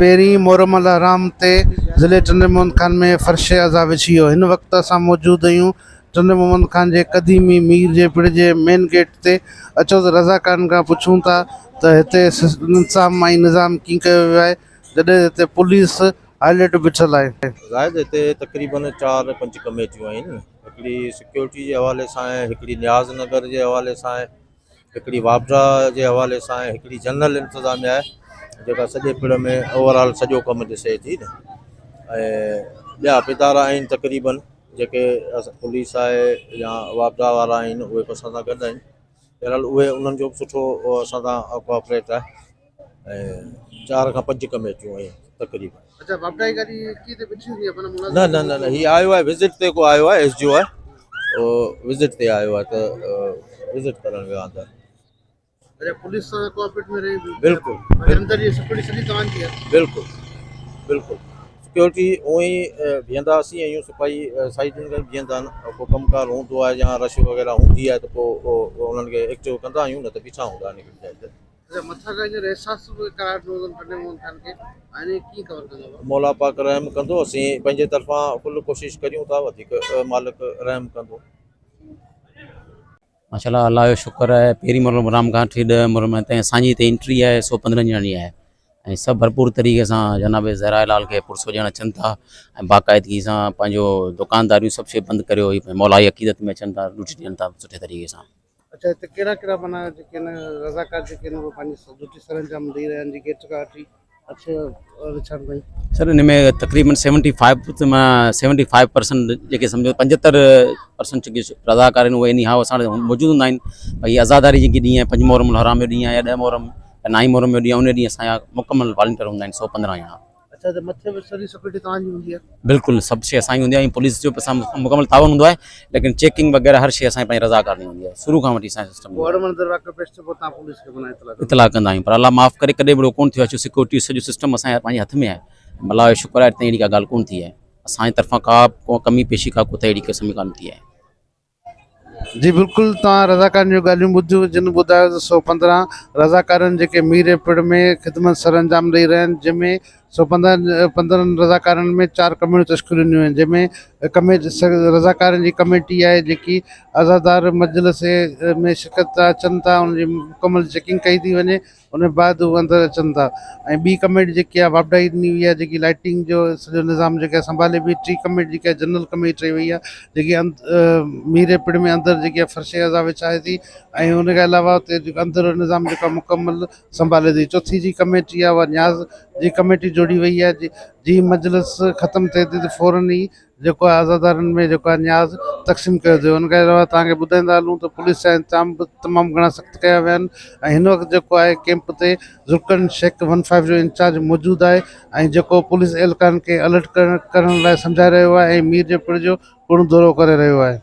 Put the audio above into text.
پهرين محرم الحرام تي ضلعي ٽنڊي محمد خان ۾ فرش عزا وڇي ويو. هن وقت اسان موجود آهيون ٽنڊي محمد خان جي قديمي مير جي پڙ جي مين گيٽ تي. اچو ته رضاڪارن کان پڇون ٿا ته هتي انتظام ۽ نظام ڪيئن ڪيو ويو آهي جڏهن هتي پوليس هائليٽ بيٺل آهي. زاهد هتي تقريبن چار پنج ڪميٽيون آهن هڪڙي سيڪيورٽي جي حوالي سان آهي هڪڙي نياز نگر جي حوالي سان آهي هڪڙي واپڊا جي حوالي سان آهي هڪڙي جنرل انتظاميا آهي جيڪا سڄي پڙ ۾ اوور آل سڄو ڪم ڏسي ٿي نه ۽ ٻيا به ادارا آهن تقريبن جيڪي پوليس آهي يا واپڊا وارا آهن اهي به اسان سان گڏ آهن بهرحال اهي انهن جو به سٺو اسان سان ڪوآپريٽ آهي ۽ چار کان پنج ڪميٽيون آهن تقريبن. اڇا واپڊا جي گاڏي ڪي تي بيٺي هوندي آهي معنيٰ ملازم نه نه نه نه هي آيو آهي وزٽ تي ڪو آيو آهي ايس ڊي او آهي اهو وزٽ تي آيو آهي ته وزٽ ڪرڻ ويو آهي اندر. اڇا پوليس سان ڪوآپريٽ ۾ رهي بلڪل اندر جي سيڪيورٽي سڄي توهان جي آهي. بلڪل بلڪل سيڪيورٽي اونئن ئي بيهنداسين آهيون سپاهي سائيڊن کان بيهندا آهن ڪو ڪم ڪار هوندو آهي يا رش وغيره هوندي آهي ته پوء انهن کي ايڪٽو ڪندا آهيون نه ته بيٺا هوندا آهن هڪڙي جاء تي. مولا پاڪ رحم ڪندو اسين پنهنجي طرفان فل ڪوشش ڪريون ٿا وڌيڪ مالڪ رحم ڪندو. ماشاء الله الله جو شڪر آهي پهرين محرم الحرام کان وٺي ڏهه محرم تائين اسان جي هتي انٽري آهي 115 ڄڻن جي آهي ۽ سڀ ڀرپور طريقي سان جناب زهرا لال کي پرسو ڏيڻ اچن ٿا ۽ باقاعدگي سان پنهنجو دڪانداريون سڀ شيء بند ڪريو هي مولائي عقيدت ۾ اچن ٿا ڊيوٽي ڏين ٿا سٺي طريقي سان. اڇا هتي ڪهڙا ڪهڙا معنيٰ جيڪي آهن رضاڪار جيڪي آهن اهي پنهنجي ڊيوٽي سرانجام ڏئي رهيا آهن جيڪي گيٽ کان وٺي اڇي وڇاڻ تائين. سر ان ۾ تقريبن سيونٽي فائيو مان سيونٽي فائيو پرسنٽ جيڪي سمجهو پنجهتر پرسنٽ جيڪي رضاڪار آهن اهي اني هاء اسان وٽ موجود هوندا آهن ڀئي عزاداري جيڪي ڏينهن آهي پنج محرم الحرام جو ڏينهن آهي يا ڏهه محرم يا نائين محرم جو ڏينهن آهي ان ڏينهن اسان جا مڪمل والنٽيئر هوندا آهن 115 ڄڻا. اڇا ته مٿي به سڄي سيڪيورٽي توهان جي هوندي آهي. بلڪل سڀ شي اسان جي هوندي آهي ۽ پوليس جو به اسان مڪمل تعاون هوندو آهي ليڪن چيڪنگ وغيره هر شي اسان جي پنهنجي رضاڪارڻي هوندي آهي شروع کان وٺي اسان جو سسٽم پوء اڙ وڻندڙ واقعو پيش ٿيو پوء توهان پوليس کي معنيٰ اطلاع ڪندا. اطلاع ڪندا آهيون پر الله معاف ڪري ڪڏهن به اهڙو ڪونه ٿيو آهي ڇو سيڪيورٽي جو سڄو سسٽم اسان جي پنهنجي هٿ ۾ آهي الله جو شڪر آهي اڄ تائين اهڙي ڪا ڳالهه ڪونه ٿي آهي اسان جي طرفان ڪا به ڪمي پيشي ڪا ڪوتاهي اهڙي قسم جي ڪانه ٿي آهي. جي بلڪل توهان رضاڪارن جون ڳالهيون ٻڌيون جن ٻڌايو ته 115 رضاڪارن جيڪي ميري پڙ ۾ خدمت سرانجام ڏئي رهيا آهن جنهن ۾ 115 پندرهن رضاڪارن ۾ چار ڪميٽيون تشڪيل ڏنيون آهن جنهن ۾ ڪميٽي رضاڪارن جي ڪميٽي آهي جيڪي عزادار مجلس ۾ شرڪت اچن ٿا ان جي مڪمل چيڪنگ ڪئي ٿي وڃي ان بعد هو اندر اچن ٿا ۽ ٻي ڪميٽي جيڪي آهي واپڊائي ڏني وئي آهي جيڪي لائٽنگ جو سڄو نظام جيڪي آهي سنڀالي پئي ٽي ڪميٽي جيڪي آهي جنرل ڪميٽي ٺهي وئي آهي جيڪي ميري پڙ ۾ اندر جيڪي آهي فرش اعضا وڇائي ٿي ۽ ان کان علاوه اتي جيڪو اندر جو نظام جيڪو آهي مڪمل سنڀالي ٿي چوٿي جي ڪميٽي آهي اها نياز جي ڪميٽي جوڙي وئي آهي جي مجلس ختم ٿئي ٿي ته فورن ئي جيڪو آهي عزادارن ۾ جيڪو آهي نياز تقسيم ڪيو ٿيو ان کان علاوه توهان کي ٻڌائيندا هلون ته پوليس جا انتظام به تمام گهڻا سخت ڪيا ويا آهن ۽ هن وقت جيڪو آهي ڪيمپ تي ذوالقرن شيخ ون فائيو جو انچارج موجود آهي ۽ جيڪو پوليس اهلڪارن کي الرٽ ڪرڻ لاء سمجهائي رهيو آهي ۽ مير جي پڙ جو پڻ دورو ڪري رهيو آهي.